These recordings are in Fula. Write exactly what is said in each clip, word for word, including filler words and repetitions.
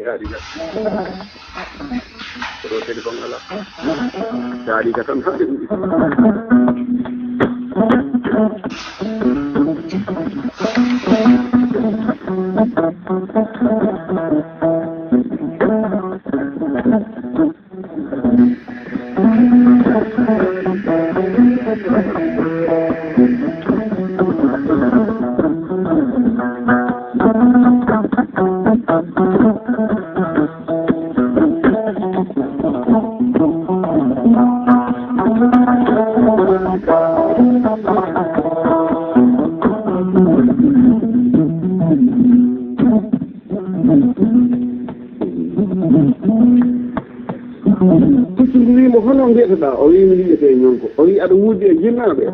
Yaari gat. Ko ɗo téléphone ala. Yaari gat tan hande ɗum. Puccu ngu wi'i mo, "Hono mbi'etoɗaa?" O wi'i, "Mi wi'etee Ñonko." O wi'i, "Aɗa wuurdi e jinnaaɓe?"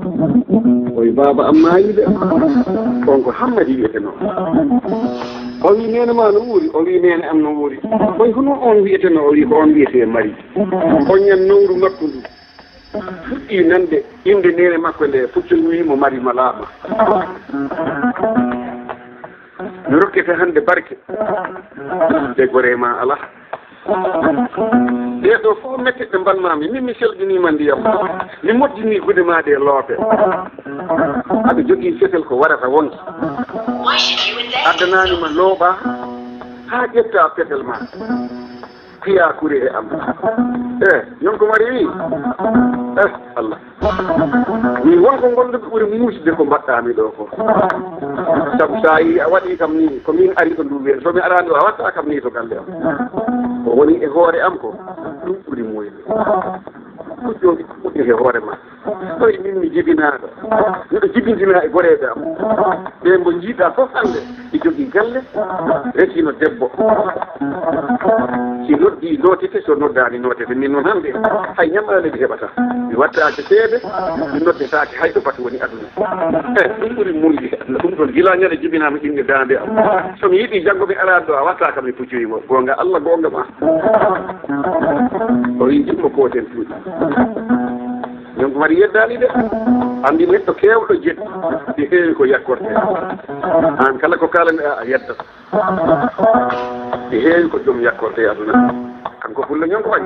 O wi'i, "Baaba am maayii de." On ko Hammadi wi'etenoo. O wi'i, "Neene maa no wuuri?" O wi'i, "Neene am no wuuri." O wi'i, "Hono on wi'etenoo?" O wi'i, "Ko on wi'etee Mari." O ñan nowru makko ndu. Fuɗɗii nande innde neene makko nde, puccu ngu wi'i mo, "Mari malaama. Mi rokkete hannde barke, de goree ma alaa. Ɗee ɗoo fof metteɗɗe mbaɗmaami, min mi selɓiniima ndiyam, mi moddinii gude ma ɗe loope. Aɗa jogii fetel ko warata wonde. Addanaani ma looɓa haa ƴetta fetel ma." Fiyakuure e am. Eh, Ñonko Mari wi, eh, Allah. Min won ko ngonɗo ɓuri muusde ko mbaɗɗaami ɗo ko. Sabu so a yi a waɗi kam ni, ko min ari ko ndu wiyata. So mi araani ɗo, a watta kam ni to galle am. Ko woni e hoore am ko, ɗum ɓuri moyde. Ɗum ɗo ɓuri e hoore ma. Koye min mi jibinaaɗo. Miɗo jibintinaa e goreeɓe am. Ɓe mbo njiiɗaa fof hannde, ɓe jogii galle, resiino debbo. Si noddii, nootete, so noddaani, nootete. Min noon hannde, hay ñamaale mi heɓata. Mi wattaake seede, mi noddetaake hay ɗo batu woni aduna. Eh, ɗum ɓuri muuyde. Ɗum ɗon, gila ñande jibinaama innde daande am. So mi yiɗi janngo mi araani ɗo, a watta kam mi puccoyi mo. Goonga Allah, goonga ma. O wi, "Jimmo kooten tuuɗi." Ñonko Mari yeddaani de. Anndi neɗɗo keewɗo jeɗɗi, ɗi heewi ko yakkortee. Aan kala ko kaalanɗaa a yeddat. Ɗi heewi ko joom yakkortee aduna. Kanko pullo Ñonko Mari.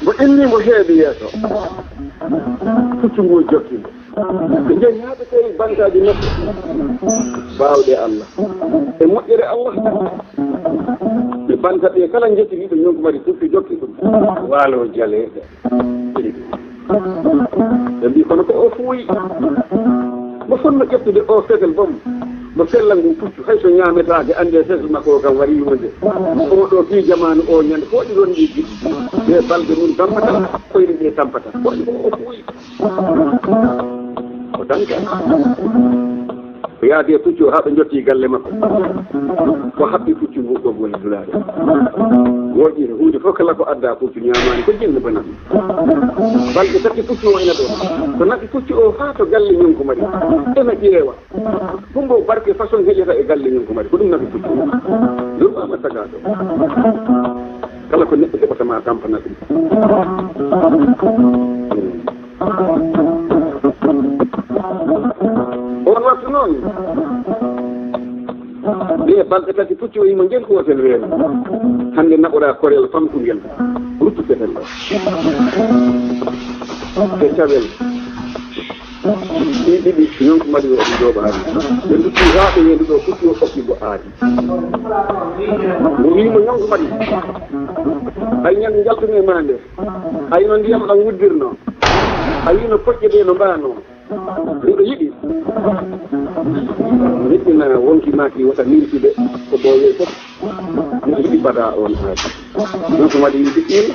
Mbo inni mbo heedi yeeso. Puccu ngu jokki mbo. Ɓe njehi haa ɓe tawi bantaaji maɓɓe. Baawɗe Allah. E moƴƴere Allah. Ɓe banta ɓe kala njetiri ɓe Ñonko Mari puccu jokki ɗum. Waalo jaleeɗe. Ɓe mbi, "Kono ko o fuuyi." Mo fonno ƴettude o fetel boom, mo fella ngu puccu, hay so ñaametaake, annde fetel makko o kam wari yumde. O ɗo fii jamaanu o ñande, ko ɗi ronɗi giɗi. Ɓe balɗe mum tampata, koyɗe ɗe tampata. Ko ɗi ko o fuuyi. O danka. O yaadi e puccu o haa ɓe njottii galle makko. O haɓɓi puccu ngu ɓoggol dulaare. Wooƴi huunde fof kala ko adda puccu ñaamaani ko jinne bana ɗum. Balɗe tati puccu o ina ɗoon. Ko naɓi puccu o haa to galle Ñonko Mari. Ena ƴeewa. Kumbo barke façon heƴata e galle Ñonko Mari. Ko ɗum naɓi puccu o. Ɗum ama tagaaɗo. Kala ko neɗɗo heɓata ma tampana ɗum. On wattu noon, ɓe balɗe tati puccu o yimo ngel gootel weeyo. Hannde naɓoɗaa korel famtungel, ruttu fetel ɗo. E cawel, ɗi ɗiɗi, Ñonko Mari o ɗi jooɓaani. Ɓe nduttii haa ɓe weendu ɗo, puccu o okki mbo aadi. Mbo wii mo, "Ñonko Mari, ay ñande njaltumi e maa nde, ay no ndiyam ɗam wuddirnoo." A yino poƴƴe ɗe no mbaanoo. Miɗo yiɗi. Miɗɗina wonki maaki wota miiltude ko ɓooyee fof. Miɗo yiɗi baɗa on aadi. Ɗum ko waɗi yiɗi ɗin.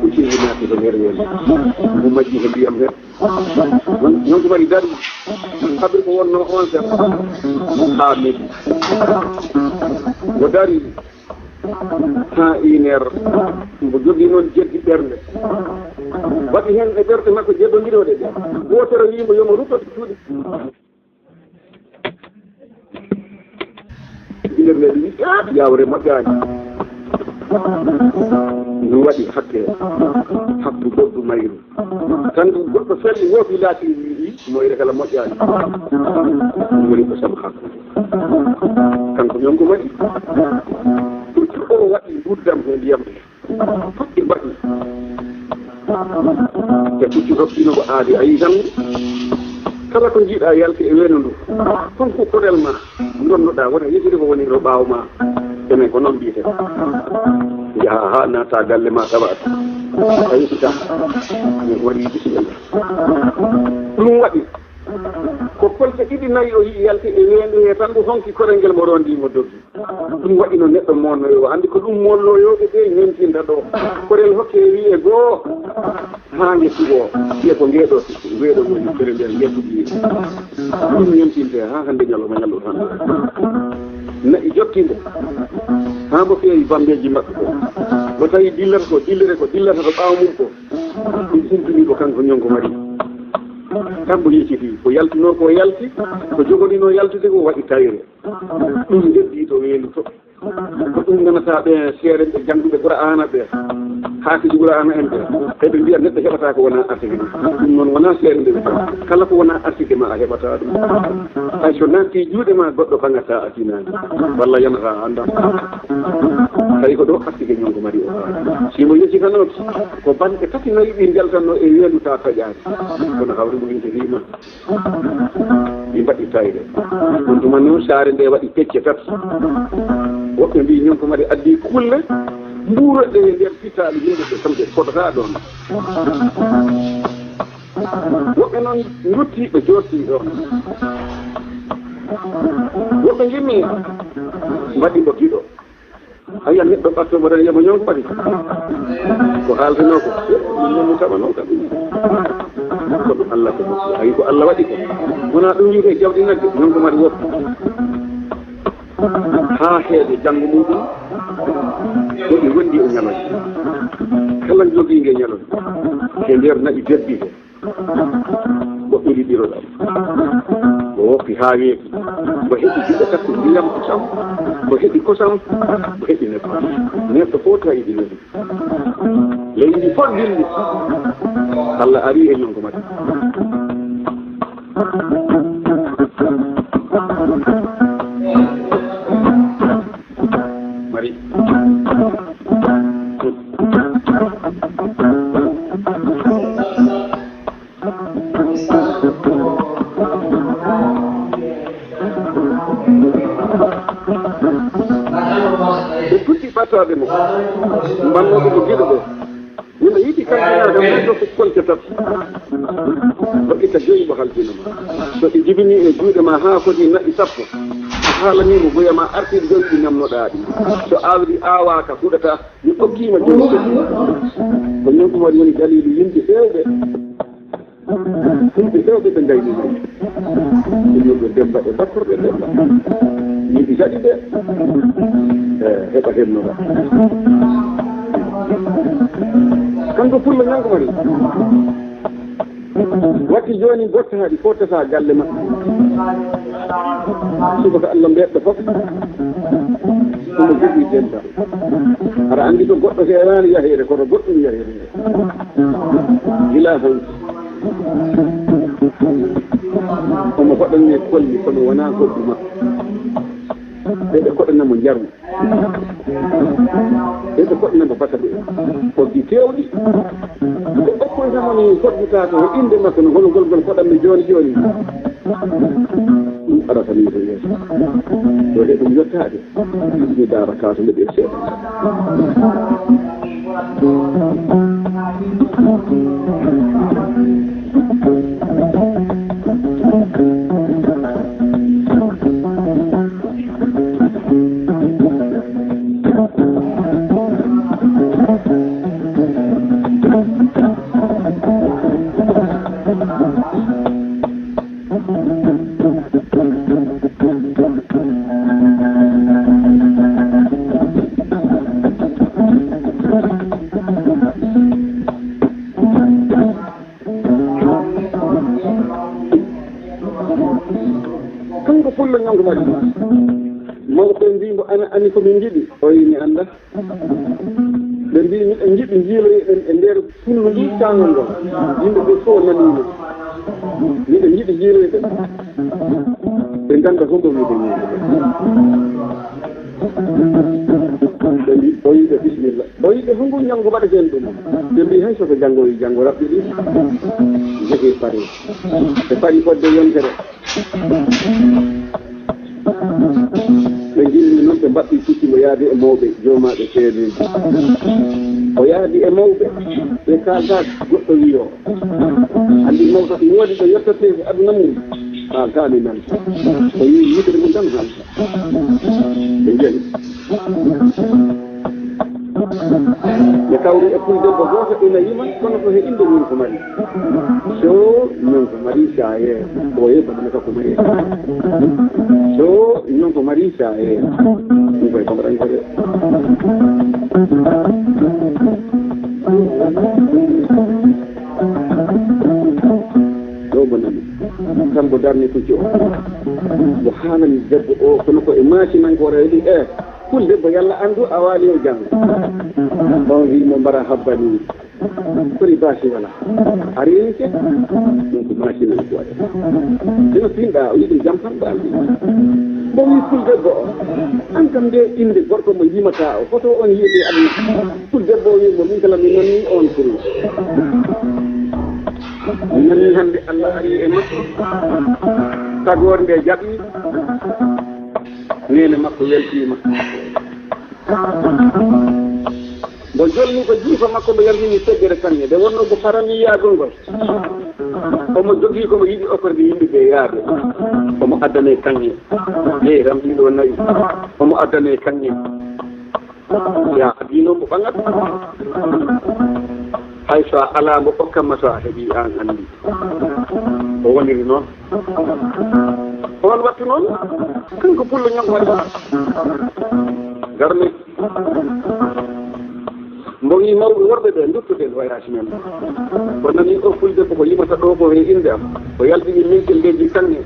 Kucciji maaki ko nder weeyo. Mo majji ko ndiyam he. Ñonko Mari dari, habri ko wonno on sen, haa midi. O dari haa une heure, mbo jogii noon jeddi ɓernde. Waɗi heen e ɓerɗe makko jeɗɗondirooɗe ɗe. Wootere wii mo yo mo rutto to cuuɗi. Bindirle ɗum, ah, yawre moƴƴaani. Ɗum waɗi hakke, hakku goɗɗu mayru. Tan ɗum goɗɗo felli woofi laati wi'i, moyre kala moƴƴaani. Ɗum woni ko sabu hakku. Kanko Ñonko Mari. Puccu o waɗi nguurndam he ndiyam. Puccu mbaɗi. Te puccu rokkiino ko aadi, a yii tan. Kala ko njiɗa yalti e weenu ndu. Kon ko korel ma, ndonnoɗa, wona yejjude ko woni to ɓaawo ma. Enen ko noon mbiyeten. Njaha haa naata galle ma tawa a yejjita. Enen ko waɗi bisimilla. Ɗum waɗi. Ko kolte ɗiɗi nayi o yi'i yalti e weendu he tan, ngu honki korel ngel mo rondi mo doggi. Ɗum waɗi no neɗɗo moolnoyo o. Anndi ko ɗum moolnoyooɓe ɓe ñemtinta ɗo. Korel hokke wi'e goo haa nge suɓoo. Wi'e ko ngeeɗo, ngeeɗo woni korel ngel ngeeɗo wi'e. Ɗum ñemtinte haa hannde ñalawma ñalɗo tan. Na'i jokkinde haa mbo feewi bambeeji maɓɓe ko. Mo tawi dillata ko, dillere ko, dillata to ɓaawo mum ko. Ɗum humpini ko kanko Ñonko Mari. Kambo yecciti, ko yaltunoo ko yalti, ko jogonino yaltude ko waɗi tayre. Ɗum heddii to weendu to. Ko ɗum nganata ɓe seerenɓe jannguɓe Qur'aana ɓe, haafidi Qur'aana en ɓe, heɓe mbiya neɗɗo heɓata ko wona arsike mum. Ɗum noon wona seerenɓe ɓe. Kala ko wona arsike ma a heɓata ɗum. Hay so naatti juuɗe ma goɗɗo faŋata a tinaani. Walla yanata a anndaa. Tawi ko ɗo arsike Ñonko Mari o. Si mo yeccitanooki, ko balɗe tati nayi ɗi njaltanno e weendu ta taƴaani. Kono hawri mo winte wiima. Ɗi mbaɗi tayre. On tuma noon saare nde waɗi pecce tati. Woɓɓe mbii Ñonko Mari addi kulle mbuuroɗe e nder pitaali yimɓe ɓe kam ɓe fotata ɗoon. Woɓɓe noon njotti ɓe jooɗti ɗoon. Woɓɓe ngimmi mbaɗi mbo giɗo. A yiyan neɗɗo ɓatto mbaɗa yiyamo Ñonko Mari. Ko haaltinoo ko, min noon mi taɓanoo kam. Kono Allah ko moƴƴi. Ayi ko Allah waɗi ko. Wonaa ɗum wiyetee jawdi nagge, Ñonko Mari woppi. Haa heede janngo muɗum, ko ɗi wondi e ñalawma. Kala jogiinde ñalawma, e nder na'i debbi he. Mbo ɓili ɗiroɗam. Mbo woppi haa weeti. Mbo heɓi juɗe tati ndiyam kosam. Mbo heɓi kosam. Mbo heɓi nebbam. Neɗɗo fof tawi ɗi nani. Leydi fof dilli. Allah ari e Ñonko Mari. Mari. Ɓe puɗɗi ɓattaade mo, mbanno ɗum ko giɗo ɓe. Yimɓe yiɗi kalfinaaɗo men ɗo ko kolte tati. Ɗo itta joyi mo halfino ma. So ɗi jibini e juuɗe ma haa foti na'i sappo, a haalanii mo goya ma artir joyi ɗi ñamnoɗaa ɗi. So aawdi aawaaka fuɗata, mi okkiima joyi tati. Ko noon ɗum waɗi woni daliilu yimɓe heewɓe. Yimɓe heewɓe ɓe ngayni ɗum. Ɗum no ɓe Demba e Bakkorɓe Demba. Yimɓe jaɗi ɓe. E, heɓa hemnoɗa. Kanko Pullo Ñanko Mari. Watti jooni bottaari fottata galle maɓɓe. Subaka Allah mbeɗɗo fof. Omo jogii dental. Aɗa anndi to goɗɗo heeraani yaheede, kono goɗɗum yaheede nde. Gila hanki. Omo hoɗanni kolli, kono wonaa goɗɗum makko. Ɓe ɓe koɗana mo njarum. Ɓe ɓe koɗana mo basa ɓe. Ɓoggi keewɗi. Ko ɓokkoy tan woni hoɗditaaka ko innde makko no hono ngol ngol koɗanmi jooni jooni. Ɗum arata ni to yeeso. Ɗo heɗum yottaade. Mi daara kaso nde ɓe seeɗa. Ani ko min njiɗi, o wi mi annda. Ɓe mbi miɗen njiɗi njiiloyo ɗen e nder pullo ndu caangol ngol. Yimɓe ɓe fof nani ɗum. Miɗen njiɗi njiiloyo ɗen. Ɓe ngannda honɗo wiyde njiiloyo. Ɓe mbi o wi ɓe bisimilla. O wi ɓe honɗum ñalngu mbaɗeten ɗum. Ɓe mbi hay soko janngo wi janngo raɓɓiɗi. Jehi pari. Ɓe pari fodde yontere. Ɓe njilli noon, ɓe mbaɗɗi pucci mo yaade e mawɓe joomaaɓe seedeeji. O yaadi e mawɓe, ɓe kaaldaaki goɗɗo wiyo. Anndi mawɗo mi waɗi ɗo yettoteeɓe aduna mum. Haaltaani nan. O yii yitere mum tan haalta. Ɓe njani. Ɓe kawri e puldebbo gooto ina yima, kono ko he innde Ñonko Mari. So Ñonko Mari Saye, o yehi ko Ñonko Mari. So Ñonko Mari Saye. Ɗum koye Bambarankoore. Ɗo mo nani. Tan mo darni pucci o. Mo haalani debbo o, kono ko e maasinankoore heɗi e. Puldebbo, yalla anndu a waali e janngo. On wi mo mbara habbani. Kori baasi wala. A reeni ke? Ɗum ko maasinan ko waɗa. Sino pinɗa, o yiɗi jam tan ɓaali. Mbo wi puldebbo o. An kam nde innde gorko mo yimata o. Hoto on yiyete aduna. Puldebbo o wi mo min kala mi nani on pullo. Mi nani hannde Allah ari e makko. Tagoore nde jaɓi. Neene makko weltiima. Mbo jolni ko jiifa makko, mbo yaltini seggere kaŋŋe. Nde wonno ko farani yaagol ngol. Omo jogii ko mo yiɗi okkorde yimɓe ɓe yaade. Omo addane kaŋŋe. Ɓe ramɗiiɗo nayi. Omo addane kaŋŋe. Ya adino mo ɓaŋat. Hay so a alaa mbo okkamma so a heɓi an anndi. O woniri noon. On wattu noon. Kanko pullo ñam waɗi. Garmi. Mbo wi mawɓe worɓe ɓe duttude voyage men. Ko nani o puldebbo ko yimata ɗo ko he innde am. O yaltini min kelleeji kaŋŋe.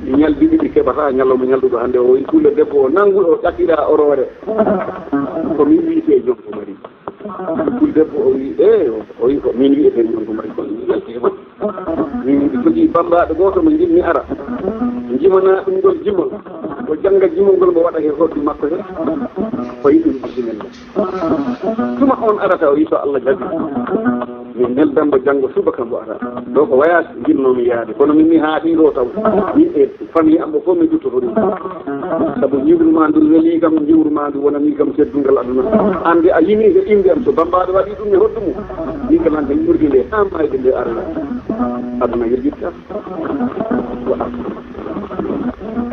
Ñalɗi ɗiɗi keɓata ñalawma ñalɗuɗo hannde o wi puldebbo o nannguɗo ƴattira oroore. Ko min wiyetee Ñonko Mari. Puldebbo o wi e o wi ko min wiyetee Ñonko Mari kono mi yaltiima. Min jogii bammbaaɗo gooto mo njiɗmi ara. Njimana ɗum ngol jimol. O jannga jimol ngol mbo waɗa he hoɗdu makko he. O yiɗum bisimilla. Tuma on arata o wi so Allah jaɓi. Min neldambo janngo subaka mbo ara. Ɗo ko voyage njinnoomi yaade. Kono min mi haaɗi ɗo taw. Min e famille am o fof mi duttoto ɗum. Sabu njiwru ma ndu weli kam, njiwru ma ndu wonani kam teddungal aduna. An de a yimi he innde am so bammbaaɗo waɗi ɗum e hoɗdu mum. Min kam an tan ɓurdi nde haa maayde nde arana. Aduna yejjitta.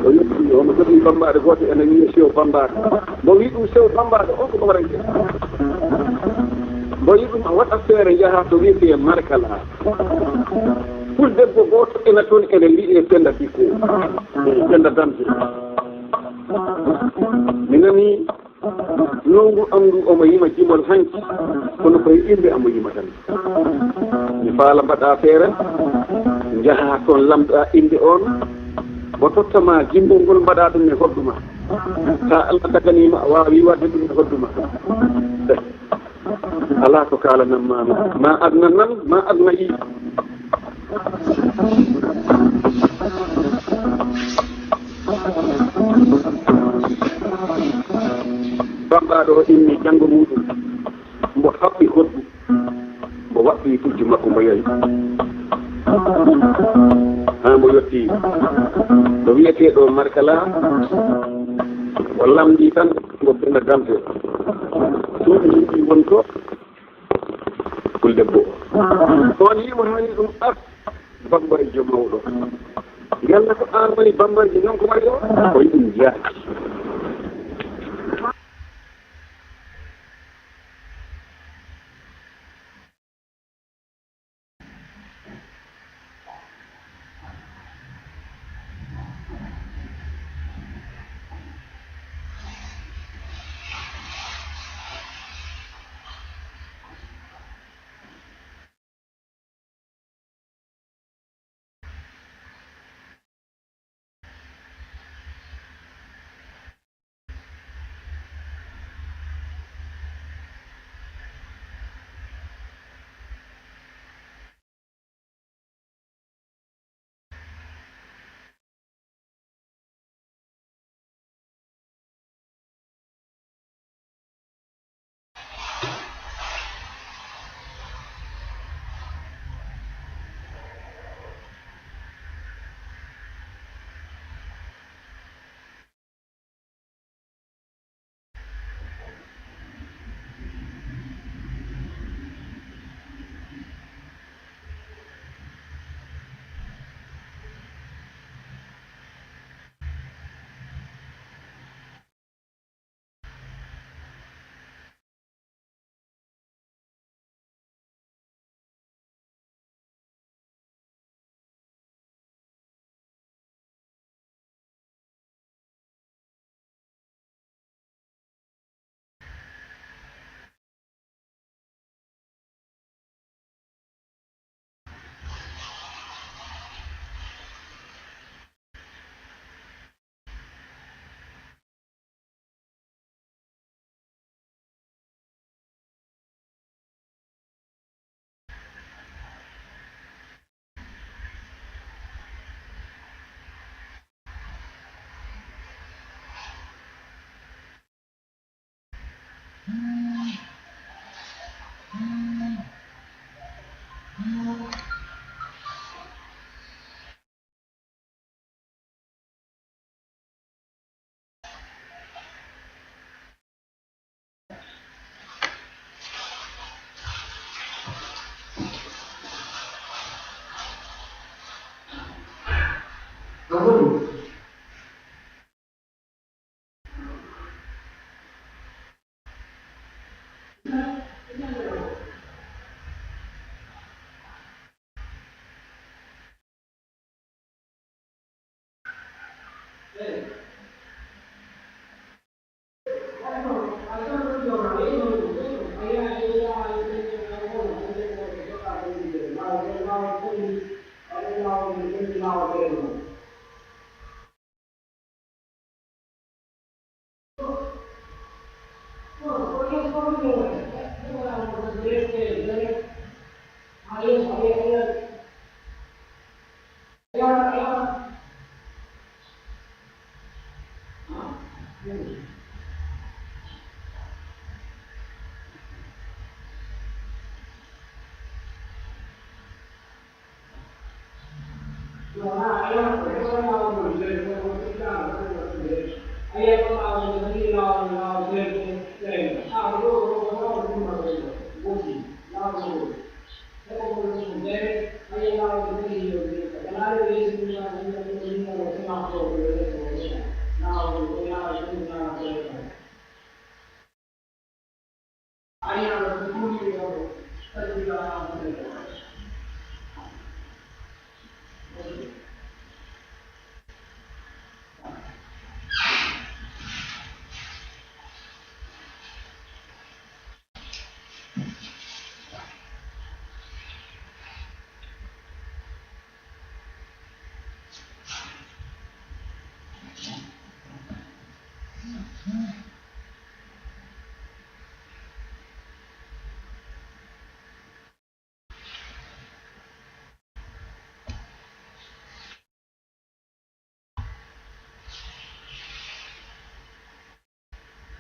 O yetti, omo jogii bammbaaɗo gooto ene wiyee Sew Bammbaaɗo. Mbo wi ɗum Sew Bammbaaɗo, on ko Bambaranke. Mbo wi ɗum a waɗat feere njaha to wiyetee Markala. Puldebbo gooto ena toon ene wiyee Penda Dikko. Penda Dante. Mi nani Nowru am ndu omo yima jimol hanki, kono koye innde am o yimata mi. Mi faala mbaɗa feere, njaha toon lamɗa innde on, o totta ma jimol ngol mbaɗa ɗum e hoɗdu ma. Taa Allah taganiima a waawi waɗde ɗum e hoɗdu ma. Alaa ko kaalanam ma, ma aduna nan, ma aduna yii. Bammbaaɗo o inni janngo muuɗum, mbo haɓɓi hoɗdu, mbo waɗɗi puccu makko mbo yahi. Haa mbo yotti ɗo wiyetee ɗo Markala, o lamndii tan mbo Penda Dante. Suuɗi yimɓe won to, Puldebbo o. On yii mo haali ɗum, ah, Bambarjo mawɗo. Yalla ko aan woni Bambarjo Ñonko Mari o? O yiɗi jaaki.